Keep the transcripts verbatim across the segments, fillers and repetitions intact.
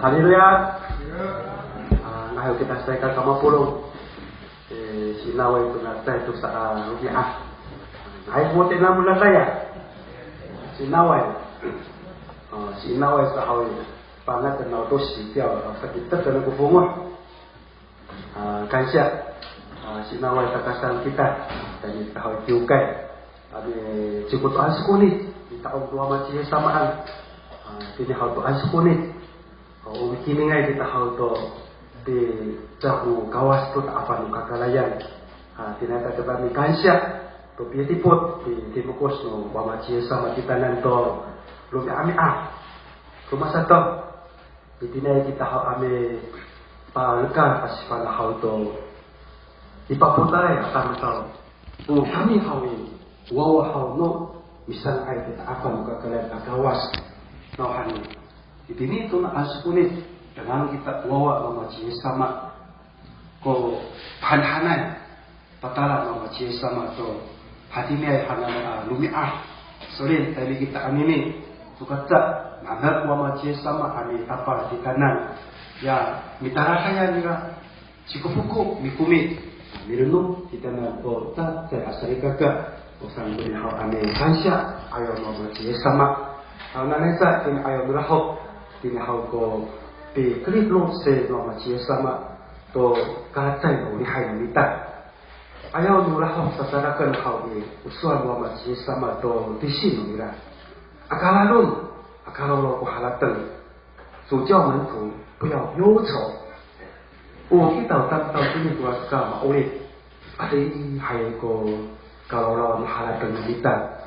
Haleluya. A, nga'ay kita salikaka mapolong. E, sinaway to na cecay to sa, a, romi'ad. Nga'ay ko tena mo lalaya. Sinaway. A, sinaway sa haw i. Pangat na to sitiyaw, a, sakiteket ko fongoh. A, kansiya, a, sinaway takasan kita, tayni kita haw i kiwkay. A, mi, cikotoan sikonit, mita'ong to Wama ci Yis samaan. A, tini haw to an sikonit. O, o mikiningay kita haw to, ti, caho Kawas to ta'afan no kakarayan. A, tina kita mikansiya, to pidipot, ti, timokos no Wama ci Yis sama kitanan to, romi'ami'ad. Roma sato. Itini kita haw a mipalekal a pasifana' haw to. I papotalay a tamdaw. O kami haw i, wawa haw no, misanga'ay to ta'afan no kakarayan a Kawas. Nawhani. Itini to na a sikonit, dengan kita wawa no Wama ci Yis sama. Ko pahanhanay. Patala no Wama ci Yis sama to hatiniay hananay a romi'ad. So'elin, tayni kita anini, to kaca, ngangan Wama ci Yis sama a mitapal titaanan. Ya, mitalahay nira, sikofoko, mikomi, milenom titaanan to cecay a salikaka, o saan koni haw a mikansiya, ayaw no Wama ci Yis sama. Haw nanay sa, tini ayaw no lahok, tini haw ko pikerid losi no Wama ci Yis sama, to kacay no lihay no mita. Ayaw no lahok sasaraken haw i, o sowal no Wama ci Yis sama to tisi no mira. Aka rarom, aka lawlaw ko harateng. 主叫门徒不要忧愁。O kita o tamdaw tini to saka ma'orip. Adihay ko kalawlaw no harateng no mita.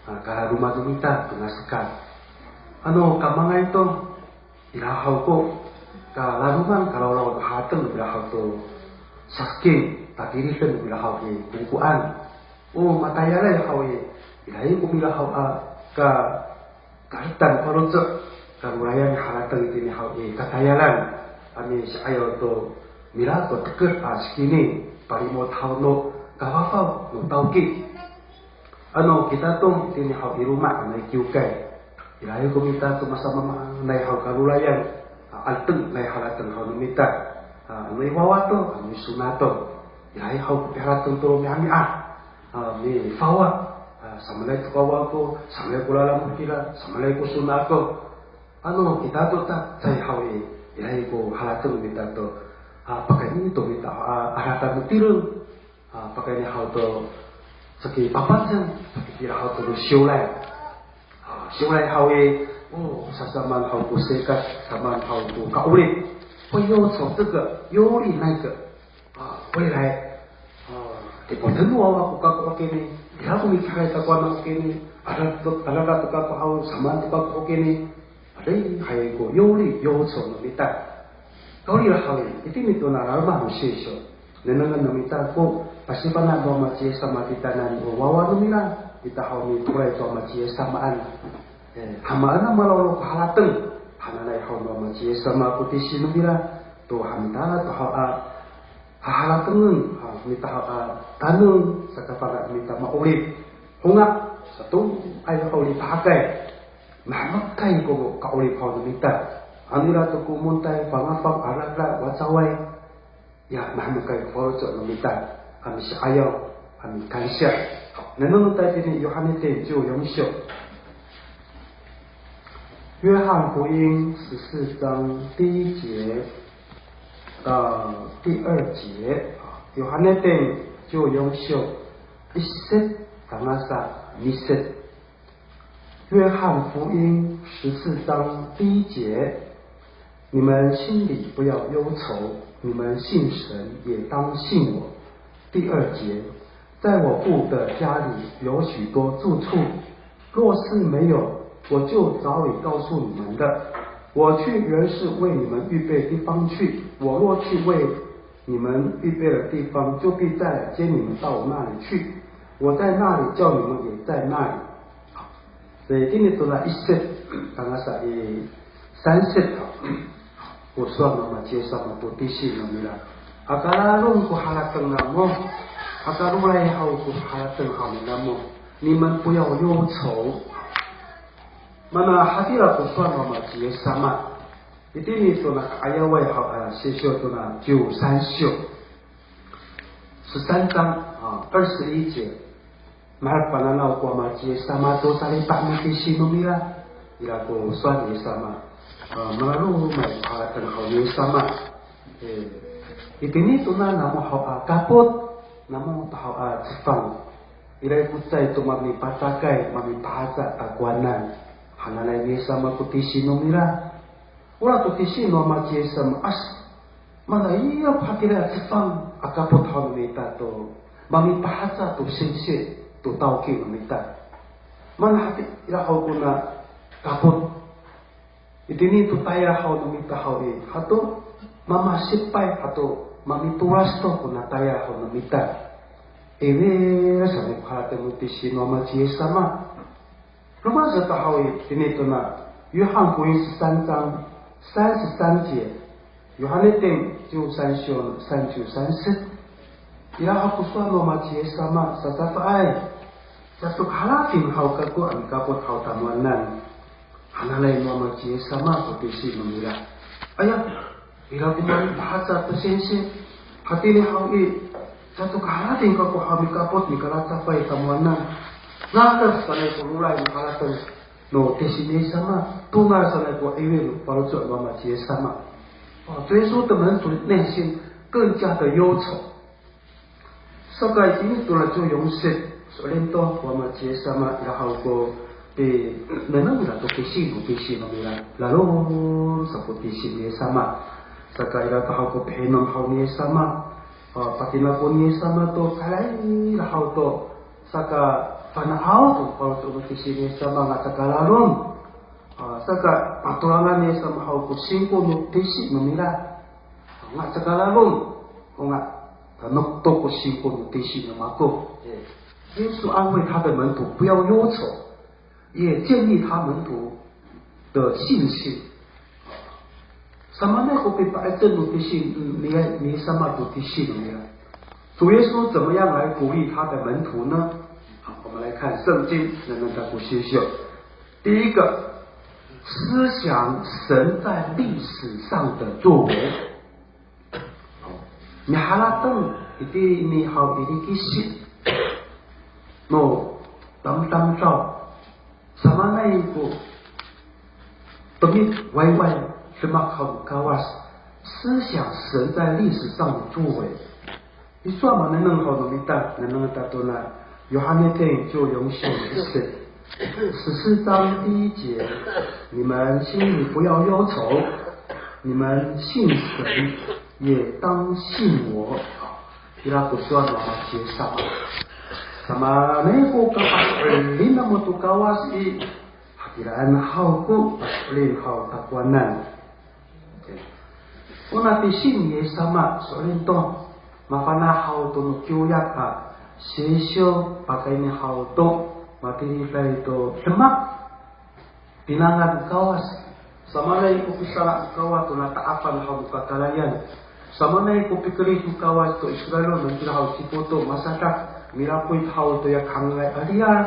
A, kararoman no mita to saka. Ano kamangay to, ira haw ko kararoman kalawlaw no harateng ira haw to sasking, tatiliden ira haw i kongkoan. O matayalay haw i, ira i ko mira haw a ka, kalitan faloco', karorayan harateng itini haw i katayalan. A misi'ayaw to mira to teked a sikini, palimot haw no kafafaw no tawki. Ano kita to itini haw i loma' ano i kiwkay. Ira i ko mita to masamaamaanay haw karorayan, a, 'aletenay harateng haw no mita. A, ano i wawa to, ano i sona to. Ira i haw ko piharateng to romi'ami'ad. A, mifawa. A, samaanay to ko wawa ko, samaanay ko lalamok kira, samaanay ko sona ko. Ano kita to ta, cecay haw i, ira i ko harateng no mita to. A, pakayni to mita, a, a harateng no tireng. A, pakayni haw to, saki papacen, saki tira haw to no siwlay. A, siwlay haw i, o, sasamaan haw to sikat, samaan haw to ka'orip. 会忧愁这个，忧虑那个。A, 未来。A, tipoten no wawa ko kako hakini. Ira ko mikihay kako ano hakini. Ada to, ada to kako haw, samaan to kako hakini. Adihay ko 忧虑 忧愁 no mita. Kawrira haw i, itini to na laloma' no sisyo. Nengnengen no mita ko pasifana' no Wama ci Yis sama titaanan o wawa no mira, kita haw mitooray to Wama ci Yis samaan. E, hamaen a malawlaw ko harateng hananay haw no Wama ci Yis sama ko tisi no mira, to ha mita to haw a haharatengen, ha mita haw a taneng, sakafana' mita ma'orip. Honga, sato'ay haw lipahakay. Mahemekay ko ka'orip haw no mita. Ano ira to ko montay, fangafang, adada, wacaway. Ya, mahemekay ko faloco' no mita. A misi'ayaw, a mikansiya. Nengneng ta itini Yohane ten ciw yon syo. 约翰福音十四章第一节到第二节，Yohane ten ciw yon syo, iset tangasa miset. 约翰福音十四章第一节，你们心里不要忧愁，你们信神，也当信我。第二节，在我父的家里有许多住处，若是没有，我就早已告诉你们的。我去原是为你们预备地方去，我若去为你们预备了地方，就必再来接你们到我那里去。我在那里，叫你们也在那里。 Sa itini to na iset, tangasa i sanset, ko sowal no Wama ci Yis sama to tisi no mira. Aka rarom ko harateng namo, aka roray haw ko harateng haw namo, 你们不要忧愁。Mana hatira ko sowal no mama ci Yis sama. Itini to na ka'ayaway haw a sisyo to na ciw sansyo. 十三章啊，二十一节。Maherek pananaw ko mama ci Yis sama to salipa' no tisi no mira. Ira ko sowal ni Yis sama. A, malalomay ko harateng haw ni Yis sama. E, itini to na namo haw a kapot, namo to haw a cefang. Ira ko cecay to mamipacakay, mamipahaca takowanan. Hananay ni Yis sama ko tisi no mira. Ora to tisi no mama ci Yis sama as. Mana ira ko hatira a cefang a kapot haw no mita to mamipahaca to singsi to tawki no mita. Mana hatira haw kona kapot. Itini to tayal haw no mita haw i, hato mamasipay, hato mamitolas to kona tayal haw no mita. Iwil sa ko harateng no tisi no mama ci Yis sama. Roma sato haw i, itini to na 约翰福音十三章三十三节。 Yohane ten ciw sansyo, sansyo sanset. Ira haw ko sowal no mama ci Yis sama, sasafaay. Cato kahalafin haw kako a mikapot haw tamowanan. Hananay no mama ci Yis sama ko tisi no mira. Aya, ira ko mamipahaca to singsi. Hatini haw i, cato kahalafin kako haw mikapot mikalacafay tamowanan. Naka sanay ko roray no harateng no tisi ni Yis sama, tongal sanay ko iwil no faloco' no mama ci Yis sama. 哦，主耶稣的门徒内心更加的忧愁。Saka itini to na ciw yonset, so'elin to ko mama ci Yis sama ira haw ko pinengneng nira to tisi no tisi no mira. Lalom sa ko tisi ni Yis sama. Saka ira to haw ko pihinom haw ni Yis sama. A, patinako ni Yis sama to, kalay ira haw to. Saka fana'aw to, faloco' no tisi ni Yis sama nga' caka lalom. A, saka patorangan ni Yis sama haw ko singko no tisi no mira. Nga' caka lalom. O nga', tanektek ko singko no tisi no mako. 耶稣安慰他的门徒不要忧愁，也建立他门徒的信心。 Samaanay ko pipa'icel no tisi, mm, ni, ni Yis sama to tisi no mira. 主耶稣怎么样来鼓励他的门徒呢？好，我们来看圣经，能不能再过去一下？第一个，思想神在历史上的作为。好，miharateng itini haw i likisi no tamdamdaw. Samaanay ko pemiwayway demak haw no Kawas, 思想神在历史上的作为。 I sowal manengneng haw no mita, nengneng ta to na Yohane ten ciw yonset, 十四章第一节，你们心里不要忧愁，你们信神，也当信我。 Ira ko sowal no mama ci Yis sama. Samaanay ko kapaso'elin namo to Kawas i, hatiraan haw ko paso'elin haw takowanan. Ona tisi ni Yis sama so'elin to, mafana' haw to no kiwyak a sisyo pakayni haw to matiliday to demak. Pinangan no Kawas. Samaanay ko pisala' no Kawas to na ta'afan haw no kakarayan. Samaanay ko pikerid no Kawas to Israil no mira haw cipoto masadak, milakoy haw to ya kahengangay a riyar.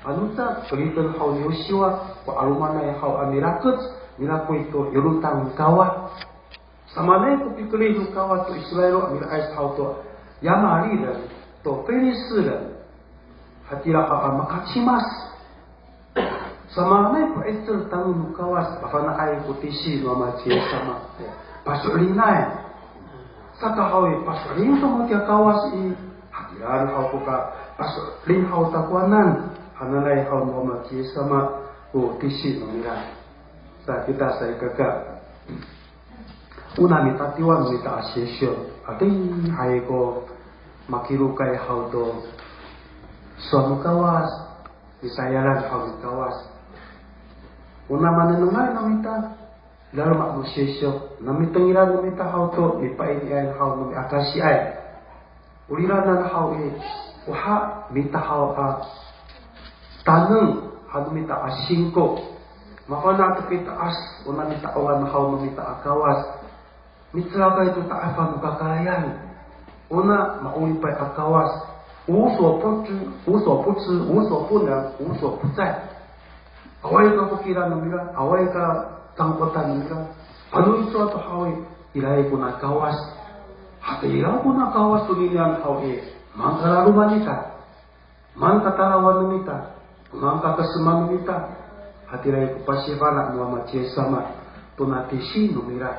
Ano ca keriden haw ni Yosiwa ko 'alomanay haw a mirakec, milakoy to Yorotan kawah. Samaanay ko pikerid no Kawas to Israil a mila'ay haw to Yamaliden, to Filistin. Hatira haw a makacimas. Samaanay ko 'icel taneng no Kawas, mafana'ay ko tisi no mama ci Yis sama. Paso'elinay. Saka haw i, paso'elin to matiya Kawas i, hatiraan haw ko ka, paso'elin haw takowanan, hananay haw no mama ci Yis sama ko tisi no mira. Sa kita salikaka. Ona mitatiwan mita a sisyo, adihay ko makilokay haw to sowal no Kawas, misayalan haw no Kawas. Ona manengnengay no mita, laloma' no sisyo, na mitengilan no mita haw to, mipainiay haw no miakasiay. Oriranan haw i, o ha mita haw a taneng han no mita a singko. Mafana' to pitaas, ona mita'ongan haw no mita a Kawas. Micelakay to ta'afan no kakarayan. Ona ma'oripay a Kawas. 无所不知，无所不知，无所不能，无所不在。Awaay ka fokilan no mira, awaay ka tangpotan no mira. Ano icowa to haw i, iraay kona Kawas. Hatira kona Kawas toninian haw i, mangkalaloman ita, mangkatalawan no mita, mangkakeseman no mita. Hatiraay ko pasifana' no Wama ci Yis sama tona tisi no mira.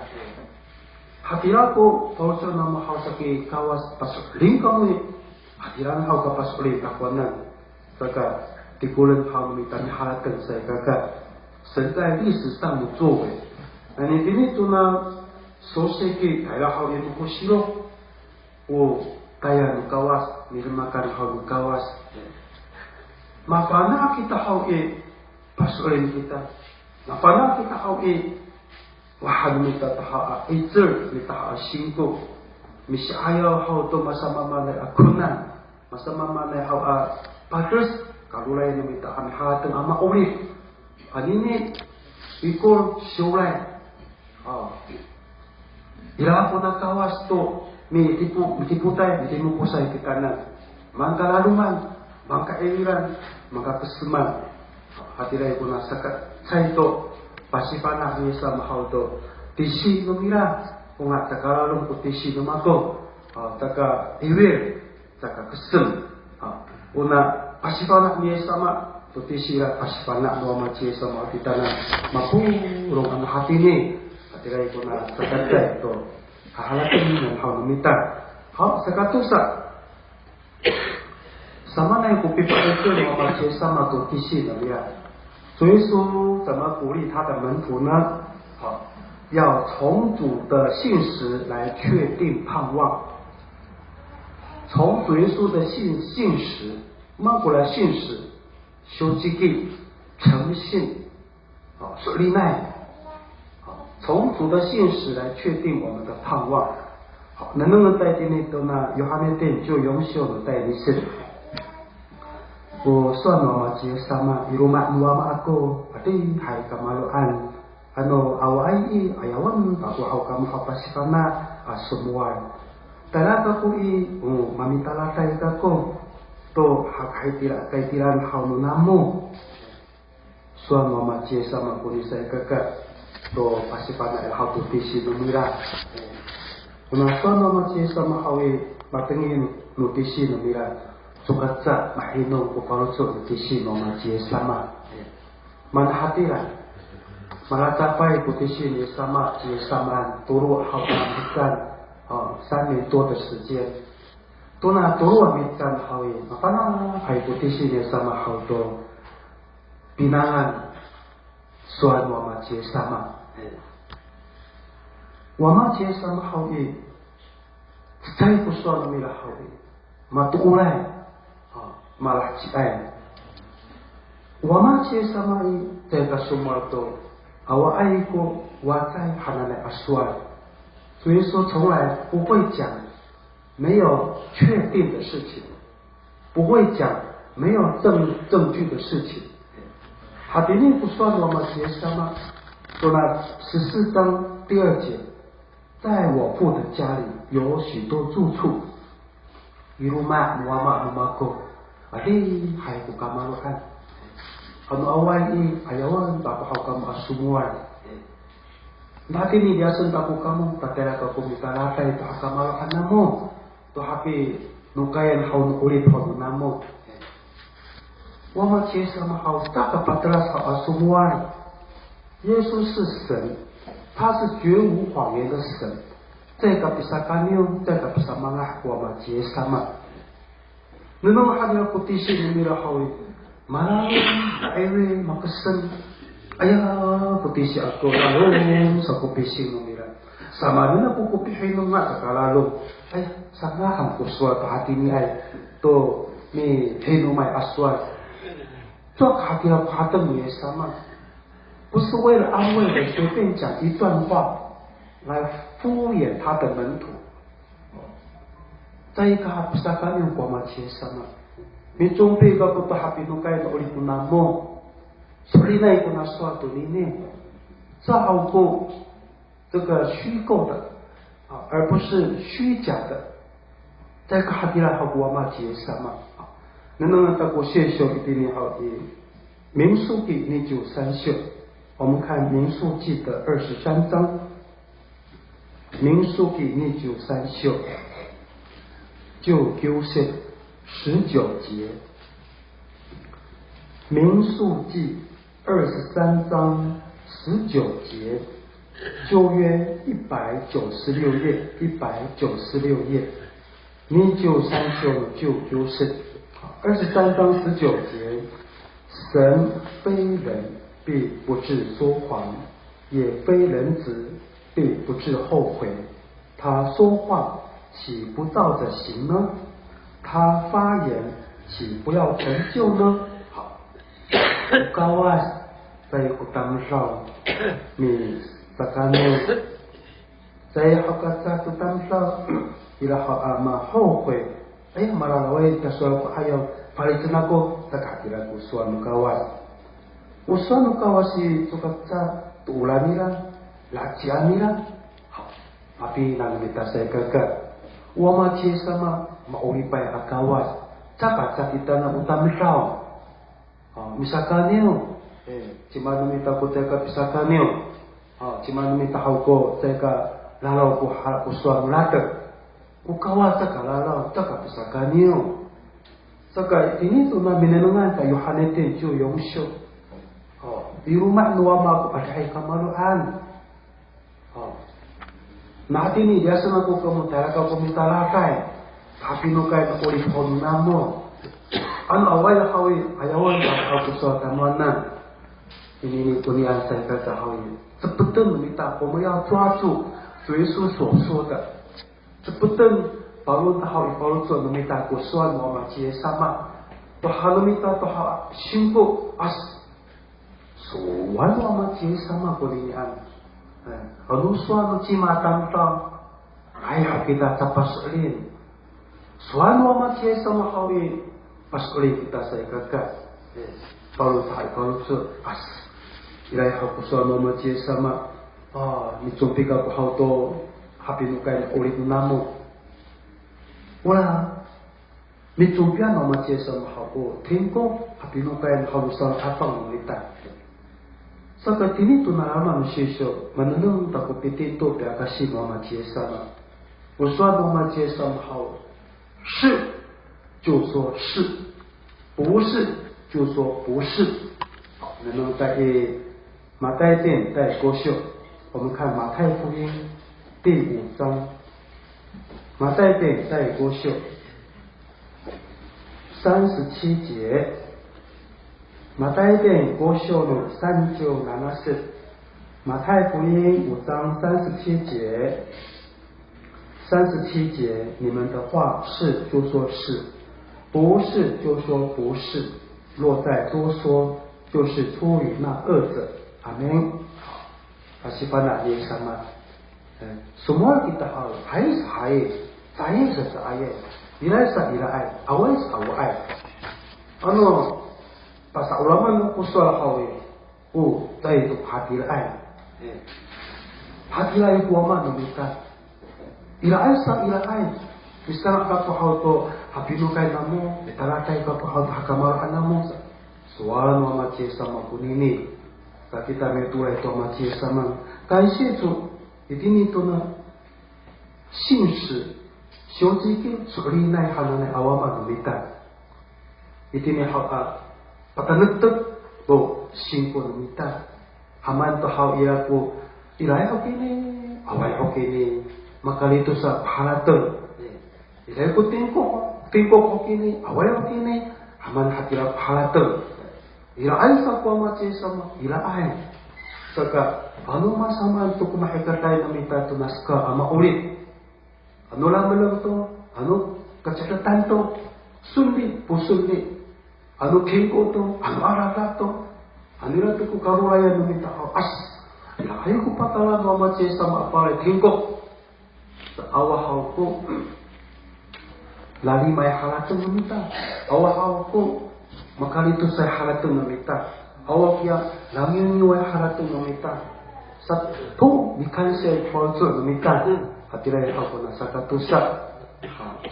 Hatira ko faloco' namo haw saki Kawas paso'elin kamo i. Hatira haw ka paso'elin takowanan. Saka tikolen haw no mita miharateng sa i kaka. 神在历史上的作为。Nanitini tona sosiki tayra haw i mokosirok. O tayal no Kawas, nidemakan haw no Kawas. Mafana' kita haw i, paso'elin kita. Mafana' kita haw i, wahan no mita to haw a 'icel, mita haw a singko. Misi'ayaw haw to masamaamaanay a konan. Masamaamaanay haw a pades, karoray no mita a miharateng a ma'orip. Anini, ikor siwlay. A, ira kona Kawas to mitipo, mitipotay, mitimokosay kitanan. Mangkalaloman, mangka'iwiran, mangkakeseman. Hatiraay kona saka caay to pasifana' ni Yis sama haw to tisi no mira. O nga caka lalom ko tisi no mako. A, caka 'iwir, caka kesem. A, ona pasifana' ni Yis sama to tisi ira pasifana' no Wama ci Yis sama kitanan mapolong a mahatini. Hatiraay kona saka caay to haharateng niyam haw no mita. Haw, saka tosa. Samaanay ko pipa'icel no Wama ci Yis sama to tisi no mira. 主耶稣怎么鼓励他的门徒呢？好，要从主的信实来确定盼望。从主耶稣的信，信实，mangkora 信实，solciki，诚信，好，so'elinay。好，从主的信实来确定我们的盼望。好，nengneng no tayni tona Yohane tin ciwyong siyo no tayni sin. O sowal no Wama ci Yis sama, i loma' no Wama ako, adihay kamaro'an. Ano awaay i, ayawan kako haw kamo haw pasifana' a somowal. Tala kako i, o mamitaladay kako to, ha, kahitira, kahitiran haw no namo. Sowal no Wama ci Yis sama koni sa i kaka to pasifana' ira haw to tisi no mira. Ona sowal no Wama ci Yis sama haw i, matengil no tisi no mira. Sokaca mahinom ko faloco' no tisi no Wama ci Yis sama. Mana hatira, malacafay ko tisi ni Yis sama, ci Yis samaan, tolo haw a mihecaan, o, 三年多的时间。Tona tolo a mihecaan haw i, mafana'ay ko tisi ni Yis sama haw to pinangan sowal no Wama ci Yis sama. Wama ci Yis sama haw i, cecay ko sowal no mira haw i, mato'oray, a, malaheciay. Wama ci Yis sama i, caay ka somowal to awaay ko wacay hananay a sowal. 主耶稣从来不会讲没有确定的事情，不会讲没有证，证据的事情。Hatini ko sowal no Wama ci Yis sama, tona 十四章第二节，在我父的家里有许多住处。I loma' no Wama no mako, adihay ko kamaro'an. Ano awaay i, ayawan kako haw kamo a somowal. Matini liyasen kako kamo, tatayra kako mitaladay to hakamaro'an namo, to hapinokayan haw no 'orip haw no namo. Wama ci Yis sama haw, caka patelas haw a somowal. 耶稣是神，他是绝无谎言的神。Caay ka pisakaniw, caay ka pisamangah ko Wama ci Yis sama. Nengneng hatira ko tisi no mira haw i, malalom, ma'iwi, makesem. Aya, ko tisi ako, lalom sa ko pising no mira. Samaanen ako ko pihinom nga caka lalom. Aya, sanga'an ko sowal to hatiniay to mihinomay a sowal. Cowa ka hatira ko harateng ni Yis sama. 不是为了安慰人随便讲一段话来敷衍他的门徒。Caay ka pisakaniw ko Wama ci Yis sama. Micompi kako to hapinokay no 'orip no namo. So'elinay kona sowal tonini. Caay ko 这个虚构的，啊，而不是虚假的。Caay ka hatira haw ko Wama ci Yis sama. Nengneng ta ko sisyo itini haw i, 民数记二十三章，我们看民数记的二十三章。民数记二十三章，九节、十九节。民数记二十三章十九节，旧约一百九十六页，一百九十六页。二十三章九节，二十三章十九节，神非人，必不至说谎，也非人子，必不至后悔。他说话，岂不照着行呢？他发言，岂不要成就呢？好，Kawas, caay ko tamdaw misakano. Caay ho kaca to tamdaw, ira ho a mahohoy. Ay, malalaway ta sowal ko 'ayaw, palicen ako, saka hatira ko sowal no Kawas. O sowal no Kawas i, cowa kaca to olan nira, la'ecian nira. Haw, mapinang no mita salikaka. O Wama ci Yis sama, ma'oripay a Kawas. Caay kaca kita na o tamdaw. A, misakaniw. E, cima no mita ko caay ka pisakaniw. A, cima no mita haw ko caay ka lalaw ko ha, ko sowal no latek. O Kawas caay ka lalaw, caay ka pisakaniw. Saka itini to na minengnengan ta Yohane tin ciw yong siw. A, i loma' no Wama ko adihay kamaro'an. O. Mahatini, liyasen ako kamo, tayra kako mitalakay. Kapinokay no 'orip haw no namo. Ano awaay haw i, ayawan ta ako sowal tamowanan. Inini konian salikaka haw i, cepeten no mita, 我们要抓住主耶稣所说的. Cepeten, paro ta haw i, paro to no mita ko sowal no Wama ci Yis sama. To haw no mita to haw singko, as Sowal no Wama ci Yis sama koninian. E, ano sowal no cima tamdaw, ay, haw kita capaso'elin. Sowal no Wama ci Yis sama haw i, paso'elin kita salikaka. E, paro ta haw i, paro to, as. Ira haw ko sowal no Wama ci Yis sama. A, micompi kako haw to hapinokay no 'orip namo. Ora, Micompian no Wama ci Yis sama haw ko tingkok, hapinokay haw no salo'afang no mita. Saka tini to nalaman no sisiw, manengneng ta ko pitito piakasi no Wama ci Yis sama. O sowal no Wama ci Yis sama haw, 是就说是，不是就说不是。Nengneng ta i 马太福音第五章，我们看马太福音第五章，马太福音第五章三十七节，马太福音五章三十七节，马太福音五章三十七节。 三十七节，你们的话是就说是，不是就说不是，若再多说，就是出于那恶者。阿们。Pasifana' ni sama. E, somowal kita haw, hay sa hay, caay sa caay, iraay sa iraay, awaay sa awaay. Ano, pasa'olaman no ko sowal haw i, O, caay to hatiraay. E, hatiraay ko Wama no mita. Iraay sa iraay. Misanga' kako haw to hapinokay namo, mitalaay kako haw to hakamaro'an namo sa. Sowal no Wama ci Yis sama konini. Ka kita mitooray to Wama ci Yis sama. Kaysi to, itini to na, 信实, 正直, so'elinay hananay a Wama no mita. Itini haw a, patanektek to singko no mita. Haman to haw ira ko, iraay ho kini, awaay ho kini, makalitosa ko harateng. Iraay ko tingkok, tingkok ho kini, awaay ho kini, haman hatira ko harateng. Iraay sa ko Wama ci Yis sama, iraay. Saka, ano masamaan to ko mahikatay no mita to na hekal a ma'orip. Ano lameleng to, ano kacadetan to, sonli, posonli. Ano kingko to, ano ararat to. Ano ira to ko karorayan no mita haw, as. Iraay ko patalan no Wama ci Yis sama a palay kingko. Sa awa haw ko lalimay harateng no mita. Awa haw ko makalitosay harateng no mita. Awa kiya langiwngiway harateng no mita. Sato mikansiyay faloco' no mita. Hatiraay haw kona sakatosa.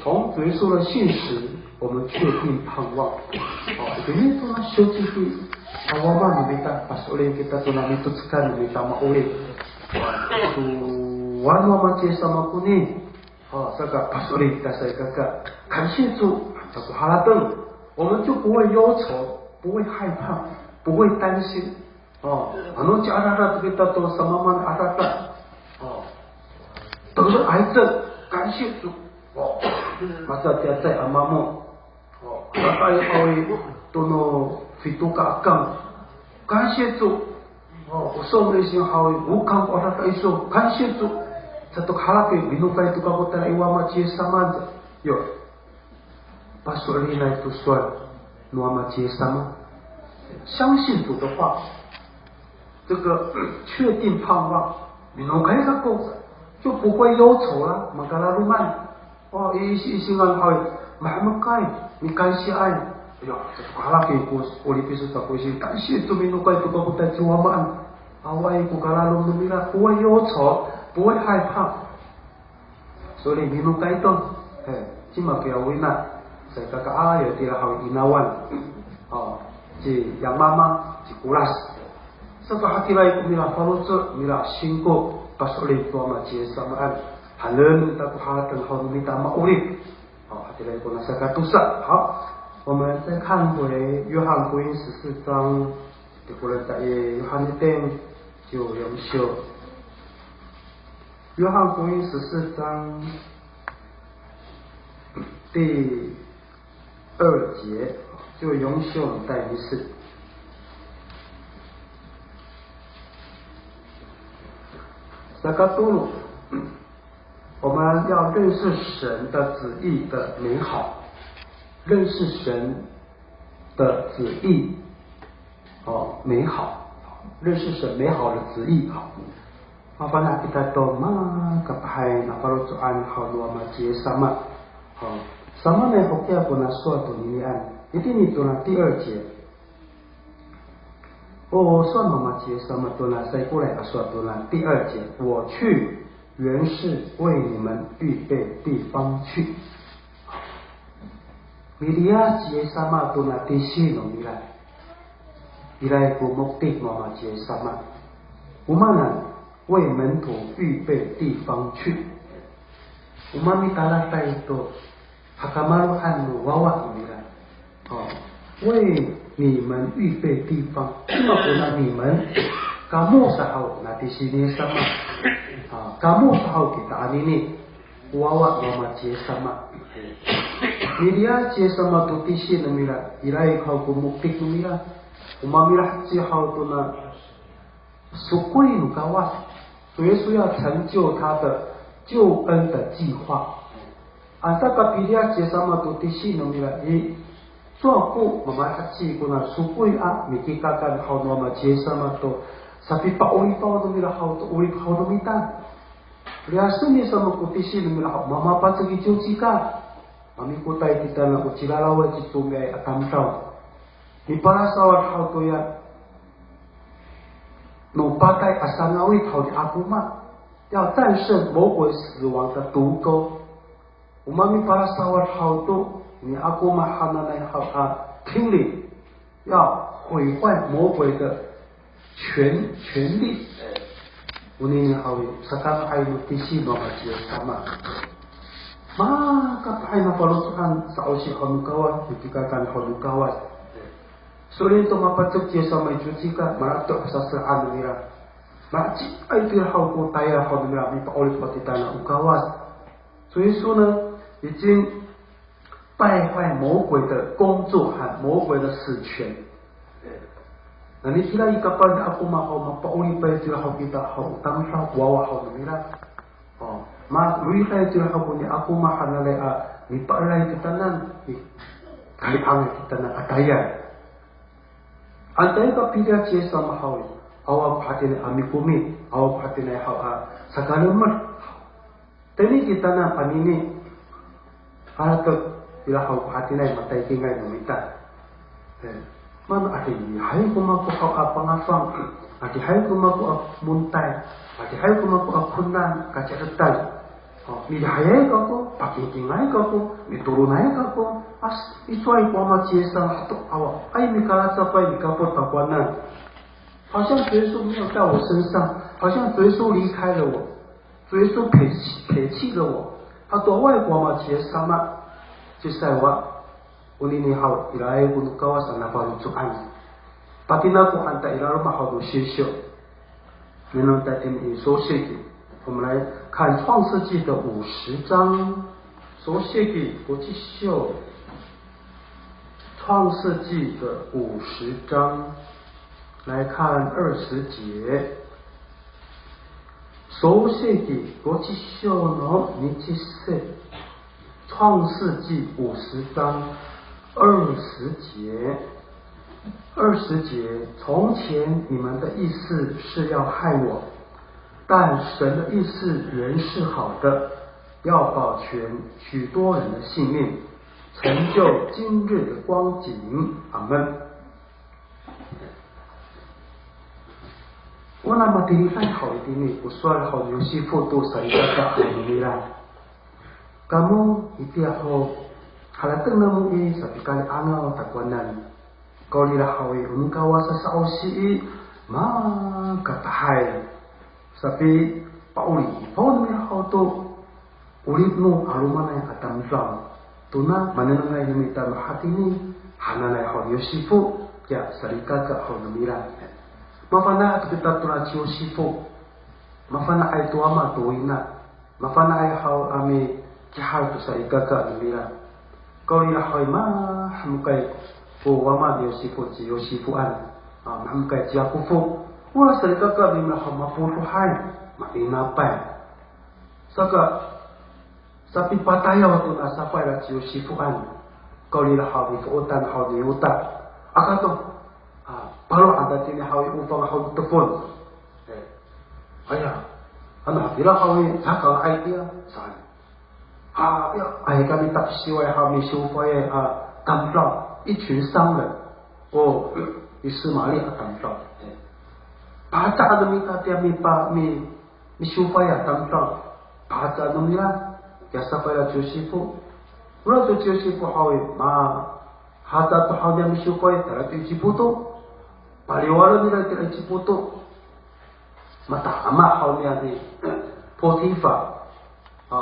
从主耶稣的信实我们确定盼望。O, itini to na siwciki, a, wama no mita, paso'elin kita to na mitocekan no mita ma'orip. Sowal no Wama ci Yis sama koni, o, saka paso'elin kita salikaka, 感谢主, ta ko harateng, 我们就不会忧愁，不会害怕，不会担心。 O, ano ciadada to kita to samamaan a adada. O, 得了癌症，感谢主。O, matiya cecay a mamo. O, adada haw i, to no fitoka a kang, 感谢主。O, o sowal no ising haw i, o kang ko adada iso, 感谢主。Sato ko harateng, minokay to kako tayra i Wama ci Yis sama. Yo. Paso'elinay to sowal no Wama ci Yis sama. 相信主的话，这个确定盼望，minokay kako, 就不会忧愁了，makalalomay. O, i, i, isingan haw i, mahemekay, mikansiyaay. Aya, to ko harateng ko, 'orip iso sa ko ising, 感谢主 minokay to kako tayra ci Wamaan. Awaay ko kalalom no mira, 不会忧愁，不会害怕。 Sowal i, minokay to. He, cima kiya wina, salikaka, a, yo tira haw i Inawan. O, ci Yang Mama, ci Kolas. Saka hatiraay ko mira faloco', mira singko, paso'elin to Wama ci Yis samaan. Halen ta ko harateng haw no mita ma'orip. O, hatiraay ko na saka tosa. 好，我们再看回约翰福音十四章，tikolen ta i Yohani ten ciw yon siw. 约翰福音十四章第二节，就永远带你是。Saka tolo, 我们要认识神的旨意的美好，认识神的旨意，哦，美好，认识神美好的旨意，好。 Mafana' kita to makapahay na faloco'an haw no Wama ci Yis sama. Haw, samaanay hokiya ko na sowal toninian. Itini to na 第二节. O, sowal no Wama ci Yis sama to na saikoray a sowal to na 第二节. 我去，原是为你们预备地方去。 Miliyas ci Yis sama to na tisi no mira. Iray ko moktik no Wama ci Yis sama. O maan, 为门徒预备地方去。 O maan, mitalaay to hakamaro'an no wawa no mira. O, 为你们预备地方。Cima ko na 你们, kamo sa haw na tisi ni Yis sama. A, kamo sa haw kita anini. Wawa no Wama ci Yis sama. Miliyas ci Yis sama to tisi no mira, iray haw ko moktik no mira. O maan, milaheci haw to na sokoy no Kawas. 主耶稣要成就他的救恩的计划。Asa kapiliyas ci Yis sama to tisi no mira i, cowa ko mamalaheci ko na sokoy a mikikakan haw no Wama ci Yis sama to sapipa'oripaw no mira haw to 'orip haw no mita. Liyasen ni Yis sama ko tisi no mira haw, mamapacek i ciwcika. Mamikotay kitaanan o cilalaway ci Comiay a tamdaw. Mipalasawad haw toya no patay a sangawit haw ni akoma. 要战胜魔鬼死亡的毒钩。 O maan, mipalasawad haw to ni akoma hananay haw a kinli, 要毁坏魔鬼的权, 权力。 Onini haw i, sakanga'ay no tisi no Wama ci Yis sama. Makapahay na faloco'an sa'osi haw no Kawas, mikikakan haw no Kawas. So'elin to mapacek ci Yis sama i ciwcika, marato' sasela'an no mira. Maci'ay to ira haw ko tayal haw no mira, mipa'orip haw titaanan o Kawas. 所以说呢，已经败坏魔鬼的工作和魔鬼的死权。 Nani kira i kapah ni akoma haw mapa'oripay to ira haw kita haw o tamdaw, wawa haw no mira. O, ma, roray to ira haw ko ni akoma hananay a mipa'eray kitanan, mikari'angay kitanan a tayal. Anca i kapiliyas ci Yis sama haw i, awa ko hatiniay a mikomi, awa ko hatiniay haw a sakalemed. Tayni kitanan anini, harateng ira haw ko hatiniay mataytingay no mita. E, maan adihay ko mako haw a pangafang, adihay ko mako a montay, adihay ko mako a konan, kaci'etan. 哦，milihayay kako, pakingkingay kako, mitolonay kako, a, i cowa ko Wama ci Yis sama hato awaay mikalacafay, mikapot takowanan. 好像主耶稣没有在我身上，好像主耶稣离开了我，主耶稣撇弃，撇弃了我。Hato awaay ko Wama ci Yis sama, cisay wa, onini haw, iraay ko no Kawas a nafaloco'an. Patinako han ta i laloma' haw no sisyo. Nengneng ta itini i Sosiki. 我们来看创世纪的五十章。Sosiki gocisyo. 创世纪的五十章，来看二十节。Sosiki gocisyo no nici se. 创世纪五十章二十节，二十节，从前你们的意思是要害我，但神的意思原是好的，要保全许多人的性命，成就今日的光景。阿门。Ona matiliday haw itini ko sowal haw ni Yosifo to salikaka haw no mira. Kamo itiya ho, harateng namo i sapikali'angaw takowanan. Kawrira haw i, o no Kawas a sa'osi i, makatahay. Sapipa'orip haw no mira haw to, 'orip no 'alomanay a tamdaw. Tona manengnengay no mita mahatini, hananay haw ni Yosifo, kiya salikaka haw no mira. Mafana'ay to kita tona ci Yosifo. Mafana'ay to wama to wina. Mafana'ay haw a mikihar to salikaka no mira. Kawrira haw i, mahemekay ko wama ni Yosifo ci Yosifoan. A, mahemekay ci Yakofo. Ora salikaka no mira haw mapotohay, mainapay. Saka, sapipatayaw to na safayla ci Yosifoan. Kawrira haw i, fo'otan haw ni Yota. Aka to, a, paro' han tini haw i, o fang haw i tefon. E, aya, ano hatira haw i, caka nga'ay tiya, saan. A, ya, ay kami tapsiway haw i, misiwfayay a tamdaw, 一群商人. O, i Samali a tamdaw. E, paca'an no mita tiya mipa, mi, misiwfayay a tamdaw. Paca'an no mira, ya safayla ci Yosifo. Ora to ci Yosifo haw i, ma, haca to haw niya misiwfayay, tayra to Iciputo. Paliwalen nira tira Iciputo. Matama haw niya ni Potifar. A,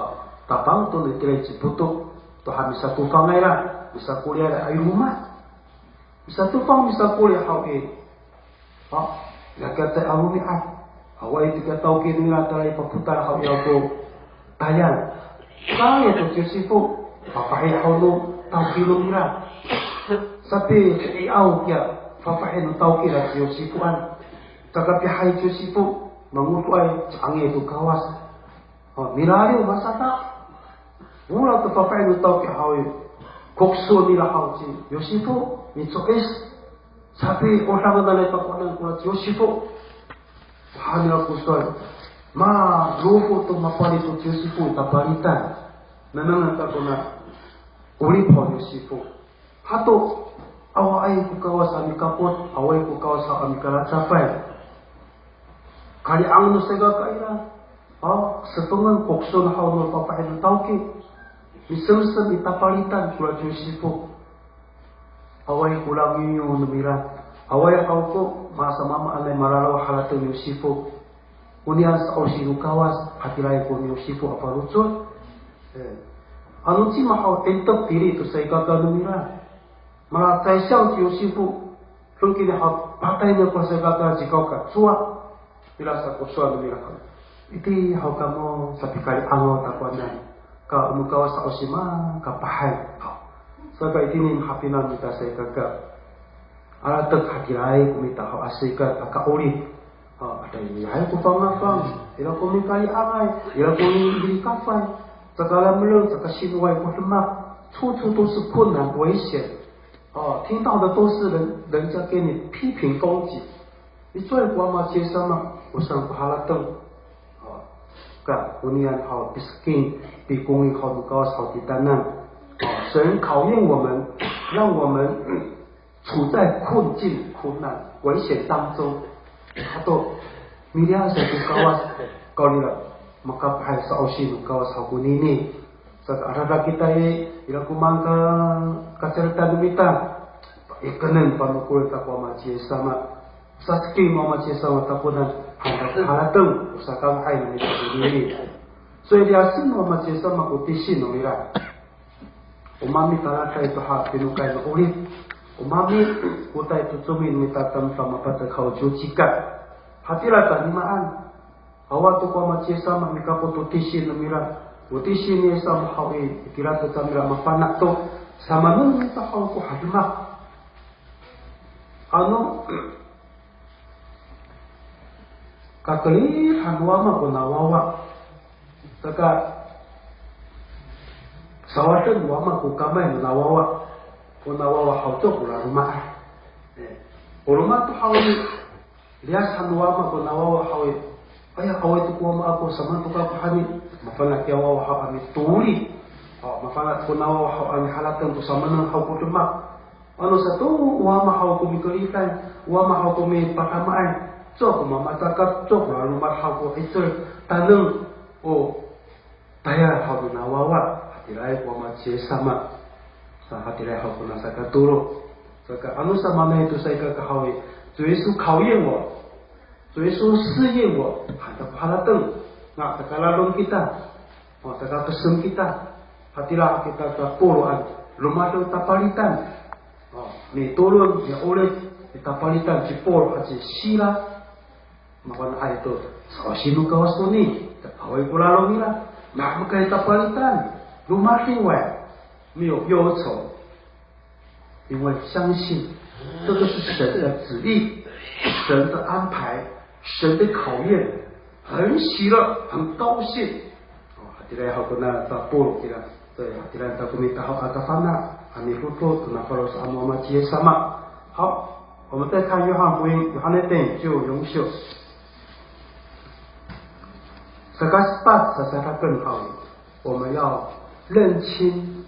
tapang to ni tira Iciputo. To ha misatofangay ra, misakoliyay ra a loma'. Misatofang, misakoli haw i. A, ya kiya to a romi'ad. Awaay to kiya tawki nira tala i papotal haw i, ya ko tayal. Saka to ci Yosifo, fafahi haw no tawki no mira. Sapi'i'aw kiya fafahi no tawki nira ci Yosifoan. Kakapihay ci Yosifo, mangodoay, caangi to Kawas. O, milaliw masata. Ora to fafahi no tawki haw i, kokso nira haw ci Yosifo, mico'is. Sapi'odangen nanay takowanan kora ci Yosifo. Wahan nira ko sowal. Malofo to mapalit to ci Yosifo i tapalitan. Nanangan ta kona 'orip haw ni Yosifo. Hato, awaay ko Kawas a mikapot, awaay ko Kawas a mikalacafay. Kali'ang no salikaka ira. A, sefengen kokson haw no fafahi no tawki. Misemsem i tapalitan kora ci Yosifo. Awaay ko langiw no mira. Awaay haw ko masamaamaanay malalaw harateng ni Yosifo. Oniyan sa'osi no Kawas, hatiraay ko ni Yosifo a faloco'. E, ano cima haw 'intek tiri to salikaka no mira. Malacaysiyaw ci Yosifo, hengki ni haw patay niya ko salikaka, cikaw ka cowa. Ira sa ko sowal no mira haw. Iti haw kamo sapikali'angaw takowanan. Ka o no Kawas sa'osi makapahay. Haw. Saka itini mahapinang mita salikaka. Alatek hatiraay ko mita haw a salikaka a ka'orip. A, adadaay ko fangafang, ira ko mikali'angay, ira ko milikafay, caka lameleng, caka sinoway ko demak, 处处都是困难危险。哦，听到的都是人，人家给你批评攻击。I cowa ko Wama ci Yis sama, o saan ko harateng. O, ka, oniyan haw pisking, pikonging haw no Kawas haw titaanan. O, 神考验我们，让我们处在困境、苦难、危险当中。Hato, miliyaw sa ko Kawas, kawrira. Makapahay sa'osi no Kawas haw konini. Saka adada kita i, ira ko mangka kacerita no mita. Ikenen panokolen ta ko Wama ci Yis sama. Saseki no Wama ci Yis sama takowanan, han ta ko harateng, o sakanga'ay no mita konini. So i, liyasen no Wama ci Yis sama ko tisi no mira. O mami taladay to ha pinokay no 'orip. O mami, kotay to comi no mita tamdaw mapatay haw ciwcika. Hatira tanimaan. Awa to ko Wama ci Yis sama mikapot to tisi no mira. O tisi ni Yis sama haw i, itira to tamira mafana' to. Samaanen no mita haw ko hademak. Ano, kakerid han no Wama kona wawa. Saka, sawaden no Wama ko kamay nona wawa. Kona wawa haw to ko laloma'ay. E, o roma to haw i, liyas han no Wama kona wawa haw i. Aya, awaay to ko Wama ako, samaan to kako hani. Mafana' kiya wawa haw a mitolid. O, mafana' kona wawa haw a miharateng to samaanen haw ko demak. Ano sato, o Wama haw ko mikeriday, o Wama haw ko mipadamaay, cowa ko mamacakat, cowa ko laloma'ay haw ko 'icel, taneng, o tayal haw nona wawa, hatiraay ko Wama ci Yis sama, sa hatiraay haw kona sakatolo. Saka ano samaanay to sa i kaka haw i, 主耶稣考验我, 主耶稣试验我, han ta ko harateng, nga' caka lalong kita. O, caka kesem kita. Hatira kita ta Polo a, loma'ay to tapalitan. O, mitolon, mi'orip, tapalitan ci Polo aci Sila. Mafana'ay to, sa'osi no Kawas toni, awaay ko lalong nira. Ma'amek i tapalitan, loma'ay, 没有忧愁。 因为相信这个是神的旨意，神的安排，神的考验，很喜乐，很高兴。O, hatira haw kona ta Polo kira. 对, hatira ta ko mita haw a kafana', a mifoto, to nafaloco'an no Wama ci Yis sama. 好, 我们再看约翰福音, Yohane ten ciw yon siw. Saka sepat, sasadaken haw, 我们要认清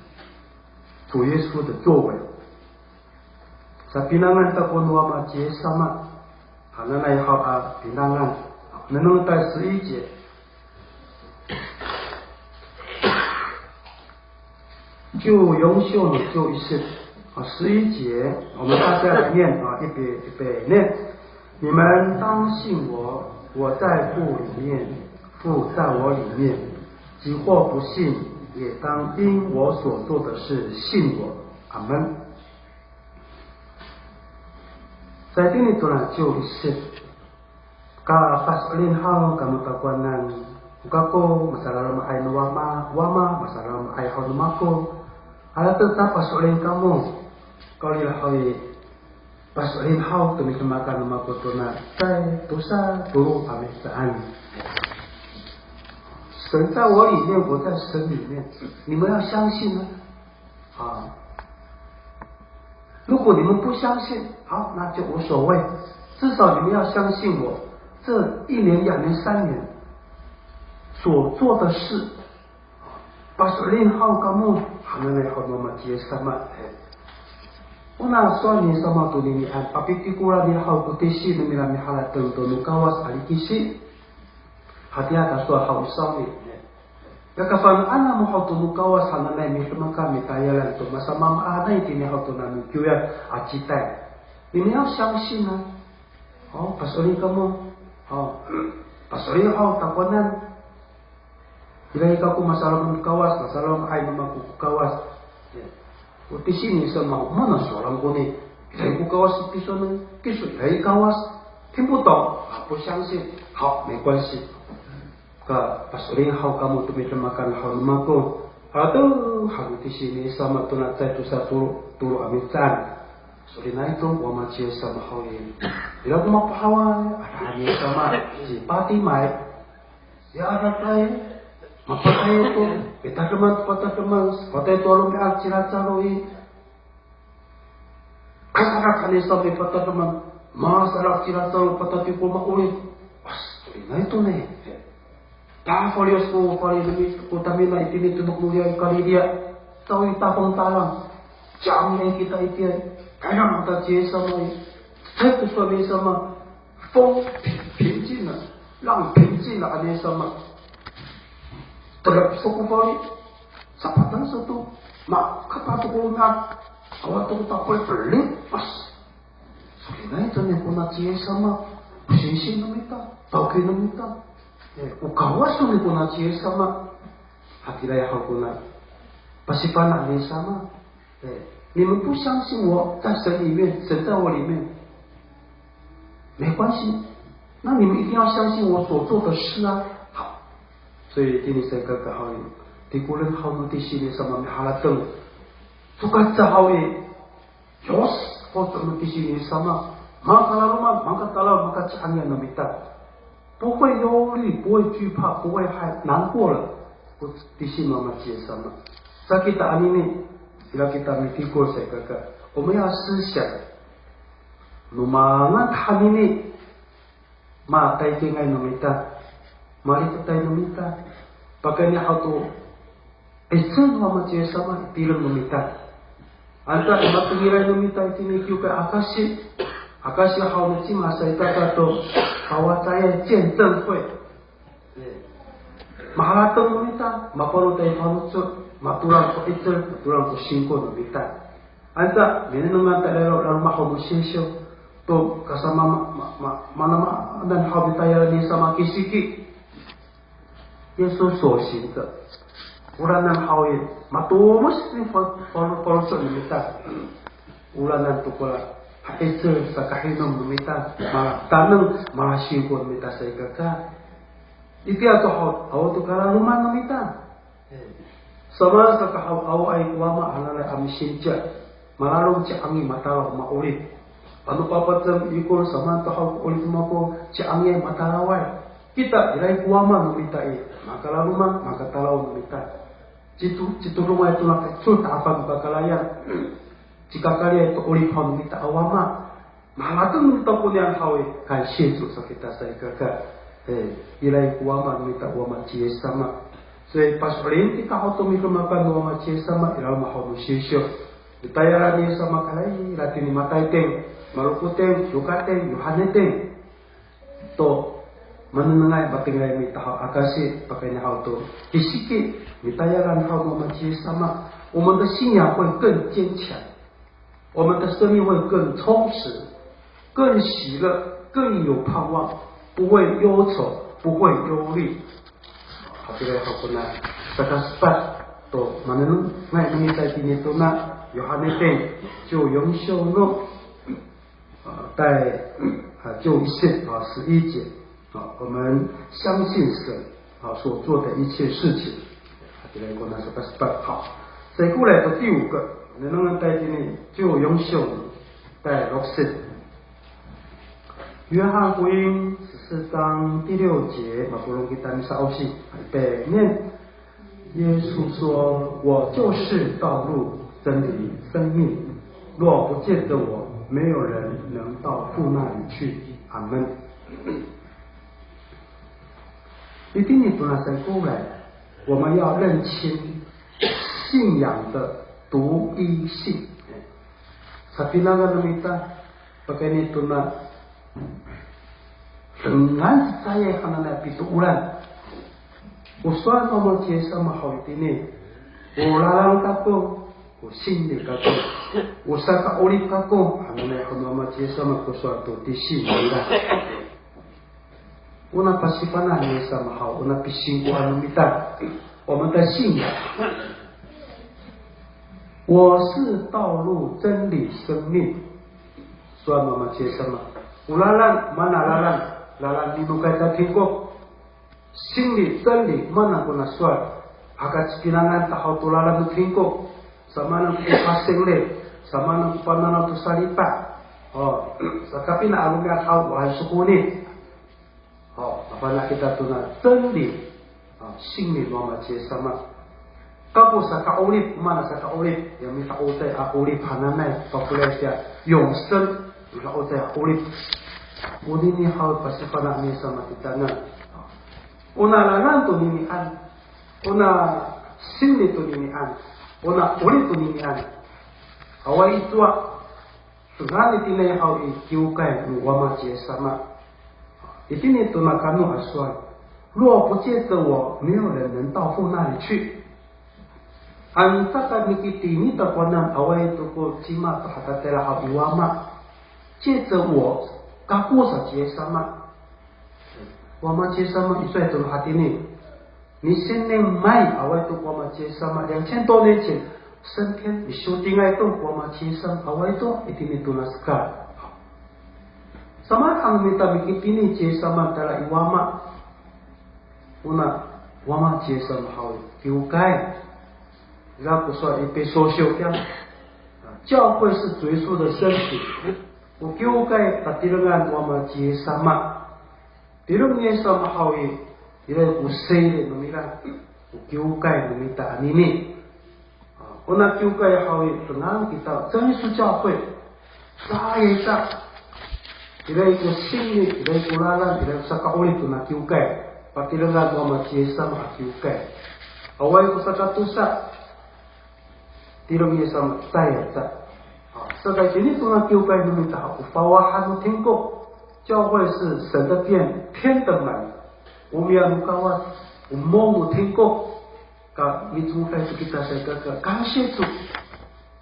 主耶稣的作为。Sapinangan ta ko no Wama ci Yis sama, hananay haw a pinangan. Nengneng ta 十一节. Ciw yon siw no ciw ic siw. A, 十一节, 我们大家来念啊, 预备, 预备, 念. 你们当信我，我在父里面，父在我里面。即或不信，也当因我所做的事信我。阿们。Sa itini to na ciw ic siw. Ka paso'elin haw kamo takowanan, o kako masalaloma'ay no Wama, Wama masalaloma'ay haw no mako. Harateng ta paso'elin kamo, kawrira haw i, paso'elin haw to midemakan no mako tona, 在多少多少 a mihecaan. 神在我里面，我在神里面，你们要相信啊。啊，如果你们不相信，好，那就无所谓，至少你们要相信我这一年、两年、三年所做的事。 Paso'elin haw kamo, hananay haw no Wama ci Yis sama. Ona sowal ni Yis sama tonini an, papitikolen nira haw ko tisi no mira miharateng to no Kawas a likisi. Hatiya ta sowal haw i sawni. Ya kafana'an namo haw to no Kawas hananay midemakan mitayalan to masamaamaanay itini haw to nano kiwiyat a citay. 你们要相信啊。O, paso'elin kamo. O, paso'elin haw takowanan. Ira i kako masalaloma' no Kawas, masalaloma'ay no mako ko Kawas. Ya. O tisi ni Yis sama, mana sowal koni. Ira i ko Kawas, tisowanan, kiso ira i Kawas. 听不懂啊，不相信。好，没关系。Ka paso'elin haw kamo to midemakan haw no mako. Hato, haw tisi ni Yis sama tona 在多少多少 a mihecaan. So'elinay to ko Wama ci Yis sama haw i. Ira ko mapohaway, ada ni Yis sama, ci Patimay. Ya adatay, mapatay to, pitademan to patademan, patay to a romi'ad ci Lasaro i. Kasadak han ni Yis sama i patademan, masadak ci Lasaro patay to ko ma'orip. As, so'elinay to ne. Tafaliyos ko fali no mita, ko tamina itini to no Kalidiya, caay tafong talang. Caay kita itiya, kainan ta ci Yis sama i. Cecay to sowal ni Yis sama, 风平，平静了，浪平静了，han ni Yis sama. terep so ko fali, sapatan sato, ma, kapah to ko ngat, awa to ko tapol, pelipas. Solinay to ni kona ci Yis sama, o singsi no mita, tawki no mita. E, o Kawas to ni kona ci Yis sama, hatiraay haw kona, pasifana' ni Yis sama. 哎，你们不相信我在神里面，神在我里面，没关系，那你们一定要相信我所做的事啊。好，所以 tini sa i kaka haw i, tikolen haw no tisi ni Yis sama miharateng. Tokaca haw i, yos, ko to no tisi ni Yis sama, makalaloma', makatalaw, makaci'angiyan no mita. 不会忧虑，不会惧怕，不会害难过了。O tisi no Wama ci Yis sama. Sa kita anini, ira kita mitikol sa i kaka. O mayasisya. No mangat hanini, mataytingay no mita, malipetay no mita. Pakayni haw to 'icel no Wama ci Yis sama i tireng no mita. Anta i matengilay no mita itini kiwkay akasi. Akasi haw no cima sa i kaka to, pawacayay 见证会. E, maharateng no mita, mapalotay faloco', matolang ko 'icel, matolang ko singko no mita. Anta, minengnengan ta ira i laloma' haw no Sisyo, to kasama ma, ma, ma, manamanan haw mitayal ni Yis sama kisiki. 耶稣所行的。Oranan haw i, matomes ni fal, fal, faloco' no mita. Oranan to kora, ha'icel sakahinom no mita, malataneng, malasingko no mita sa i kaka. Itiya to haw, awa to kalaloma' no mita. Sama saka haw, awaay ko Wama hananay a misinci. Malalom ci'angi matalaw ma'orip. Ano papacem ikor samaan to haw ko 'orip no mako ci'angi matalaway. Kita iraay ko Wama no mita i, makalaloma', makatalaw no mita. Cito, citodongay to na kecot a pangkakalayan. Cikakaliyay to 'orip haw no mita a Wama. Maharateng to konian haw i, 感谢主 sa kita sa i kaka. E, iraay ko Wama no mita o Wama ci Yis sama. 所以 paso'elin kita haw to mikemakan no Wama ci Yis sama, ira mahaw no Sisyo. Mitayalan ni Yis sama kalay, ira tini Matay ten, Maroko ten, Luka ten, Yohane ten. To, manengnengay, matengilay mita haw akasi, pakayni haw to kisiki, mitayalan haw no Wama ci Yis sama. 我们的信仰会更坚强。 我们的生命会更充实、更喜乐、更有盼望，不会忧愁，不会忧虑。Hatiraay haw kona saka sepat to manengnengay no mita itini tona Yohane ten ciwyonsyo no, a, tay, a, ciwisit, a, 十一节。 啊，我们相信神，啊，所做的一切事情。Hatiraay kona saka sepat. 好，再过来到第五个，那么带给你就用手带落实。约翰福音十四章第六节，mapolong kita misa'osi, 预备念。 耶稣说：“我就是道路、真理、生命，若不借着我，没有人能到父那里去。”阿门。Itini to na saikoray, 我们要认清信仰的独一性。Sapinangan no mita, pakayni to na dengan cecayay hananay a pitooran. O sowal no Wama ci Yis sama haw itini, o lalan kako, o sinli kako, o saka'orip kako hananay haw no Wama ci Yis sama ko sowal to tisi nira. Ona pasifana' ni Yis sama haw, ona pisingkoan no mita. 我们的信仰。我是道路、真理、生命。Sowal no Wama ci Yis sama. O lalan, mana lalan, lalan minokay ta tingkok. Sinli, 真理, mana kona sowal. Aka cipinangan ta haw to lalan no tingkok. Samaanen ko pasingli, samaanen ko pananaw to salipa. O, sakapina a romi'ad haw, o han sokoni. O, mafana' kita to na 真理, a, sinli no Wama ci Yis sama. Kako saka'orip, mana saka'orip, ya mifa'ocay a 'orip hananay, pafelay tiya 永生, mifa'ocay a 'orip. Onini haw pasifana' ni Yis sama titaanan. Ona lalan to ninian, ona sinli to ninian, ona 'orip to ninian. Awaay cowa, Sowal itini haw i kiwkay no Wama ci Yis sama. Itini to na kano a sowal. 若不借着我，没有人能到父那里去。Ano caay ka mikitini takowanan, awaay to ko cima to hatatayra haw i Wama. 借着我, kako sa ci Yis sama. Wama ci Yis sama, icowaay to hatini. Ni sini mai, awaay to ko Wama ci Yis sama, 两千多年前, 升天, misotingay to ko Wama ci Yis sama, awaay to, itini to naskal. Samaanay mita mikitini ci Yis sama tayra i Wama. Ona, Wama ci Yis sama haw i kiwkay. Ira ko sowal i Episo siyo kiya. 教会是主耶稣的身体。O kiwkay tatirengan Wama ci Yis sama. Tireng ni Yis sama haw i, ira ko siri no mira, o kiwkay no mita anini. A, ona kiwkay haw i, tenang kita, 真耶稣教会, saka ita, ira ko sini, ira ko lalan, ira ko saka'orip tona kiwkay, patirengan Wama ci Yis sama a kiwkay. Awaay ko sakatosa, tireng ni Yis sama, caay sa. A, saka itini tona kiwkay no mita haw, o fawahan no tingko. 教会是神的殿，天的门。O miya no Kawas, o mong no tingko. Ka micomokay to kita sa kaka, 感谢主.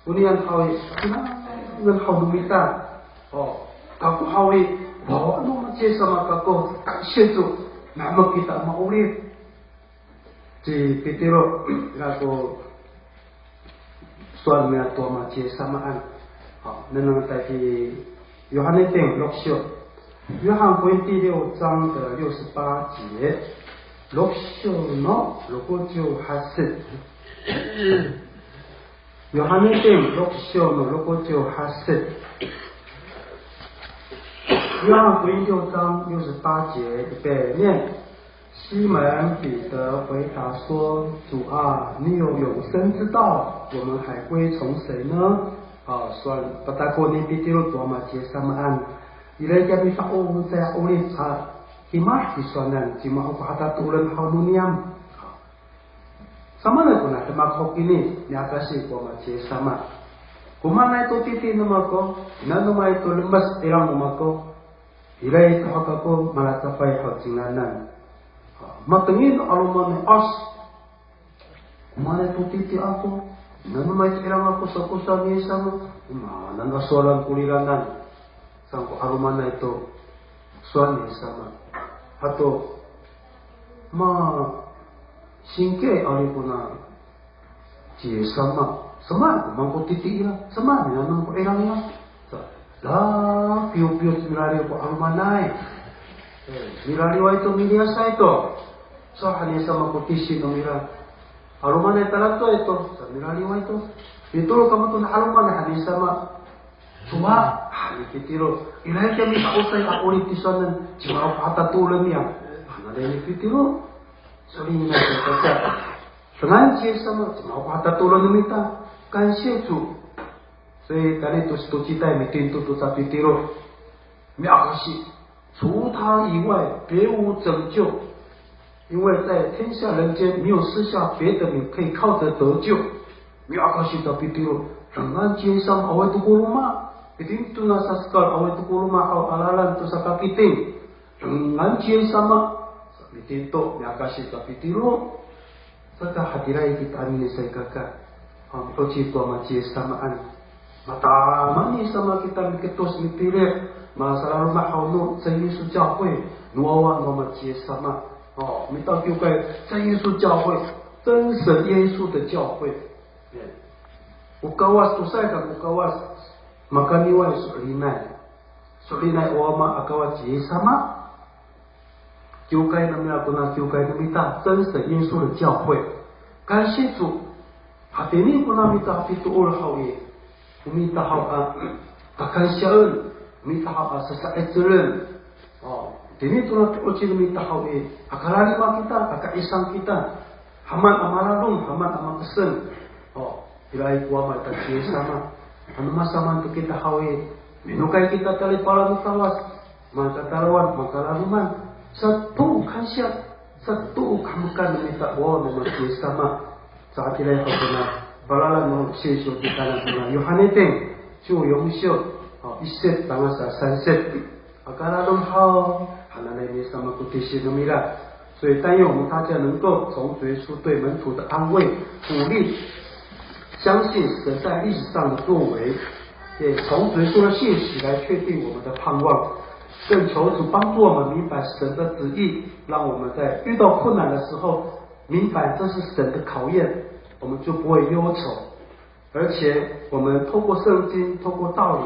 Oniyan haw i, pinangan haw no mita. O, kako haw i, o, ano Wama ci Yis sama kako, 感谢主. Namak kita ma'orip. Ci Pitiro, ira ko sowal nira to Wama ci Yis samaan. Haw, nengneng ta ci Yohane ting lok siyo. 约翰福音第六章的六十八节, lok siyo no lokociw hasit. 约翰福音第六章六十八节，预备念。西门彼得回答说：“主啊，你有永生之道，我们还归从谁呢？”啊，说，patako ni Pitiro to Wama ci Yis samaan. Ira kami sa o sa o ni sa, hima tisowanan, cima ho ko hatatoloan haw no niyam. Samaanay kona demak ho kini, miakasi ko Wama ci Yis sama. Komaenay to titi no mako, nanomay to lemes 'irang no mako, ira to ho kako malacafay haw cingraan. Matengil no 'alomanay, as. Komaenay to titi ako, nanomay to 'irang ako sa ko sowal ni Yis sama, komaenan a sowalan ko liranan. Saan ko 'alomanay to sowal ni Yis sama. Hato, ma, singki ari kona ci Yis sama. Samaan ko mangko titi ira, samaan ko 'irang ira. Sa, la, piyopiyo milaliw ko 'alomanay. E, milaliway to, miliyasay to. Sa, han ni Yis sama ko tisi no mira. 'Alomanay talacowa to, sa milaliway to. Pitolo kamo to na 'alomanay, han ni Yis sama. Cowa, han ni Pitiro. Ira kami sa o sa a 'orip tisowanan, cima ho ko hatatoloan niyam. Hananay ni Pitiro. So'elinay to, sa, sa. Dengan ci Yis sama, cima ho ko hatatoloan no mita. 感谢主. 所以 tayni to sitocitay mitinto to sa Pitiro. Miakasi, 除他以外，别无拯救。因为在天下人间没有赐下别的名可以靠着得救。Miakasi sa Pitiro, dengan ci Yis sama awaay to ko roma. Itini to na sasekal awaay to ko roma haw a lalan to sakakiting. Dengan ci Yis sama. Sa Pitiro, miakasi sa Pitiro. Saka hatiraay kita anini sa i kaka. Haw, mi'oci to Wama ci Yis samaan. Mataman ni Yis sama kita miketos mitili'. Masalaloma' haw no 真耶稣教会 no wawa no Wama ci Yis sama. O, mita kiwkay 真耶稣教会, 真神耶稣的教会. O Kawas to, saikor ko Kawas, makaniway, so'elinay. So'elinay o Wama a Kawas ci Yis sama. Kiwkay no mira kona kiwkay no mita, 真神耶稣的教会. 感谢主, hatini kona mita pitoor haw i, o mita haw a kakansyaen, o mita haw a sasa'icelen. O, tini tona pi'ocil no mita haw i, aka lalima kita, aka isang kita. Haman a malalom, haman a makeseng. O, iraay ko Wama ita ci Yis sama. Ano masamaan to kita haw i, minokay kita talipala no Kawas. Makatalawan, makalaloman. Sato o kansiya, sato o kahemekan no mita o Wama ci Yis sama. Sa hatiraay haw kona palalan no sisyo kitanan kona Yohane ting ciw yon syo, o, iset tangasa sanset. Aka lalom haw, hananay ni Yis sama ko tisi no mira. 所以但愿我们大家能够从主耶稣对门徒的安慰、鼓励，相信神在历史上的作为，也从主耶稣的信息来确定我们的盼望。更求主帮助我们明白神的旨意，让我们在遇到困难的时候，明白这是神的考验，我们就不会忧愁。而且我们透过圣经，透过道理，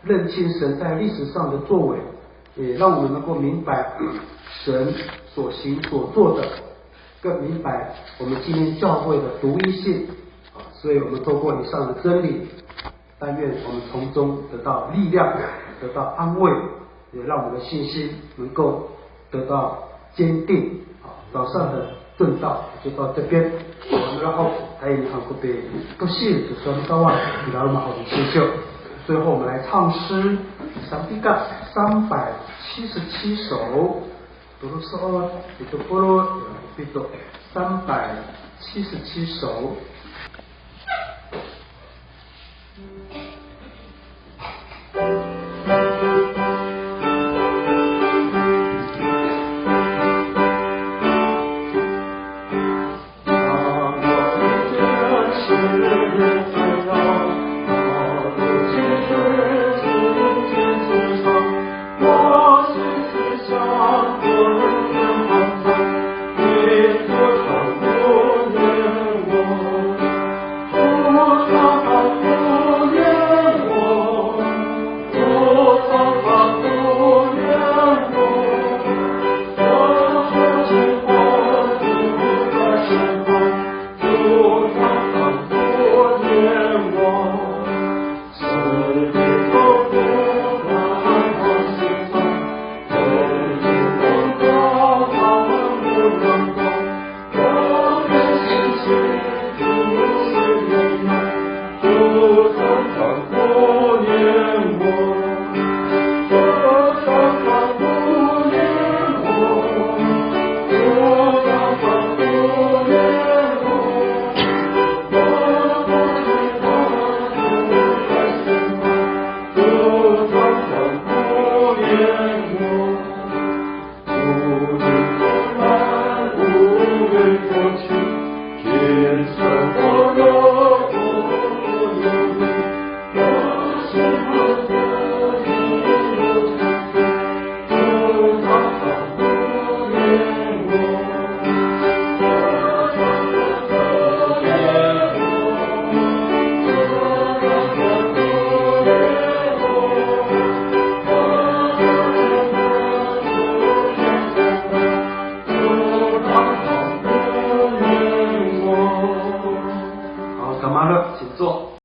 认清神在历史上的作为，也让我们能够明白神所行所做的，更明白我们今天教会的独一性。啊，所以我们透过以上的真理，但愿我们从中得到力量，得到安慰，也让我们的信心能够得到坚定。好，早上的证道就到这边。我们然后还有很特别，不是就说到啊，然后嘛好的谢谢。最后我们来唱诗，Santika 三百七十七首，读书哦，读书哦，三百七十七首。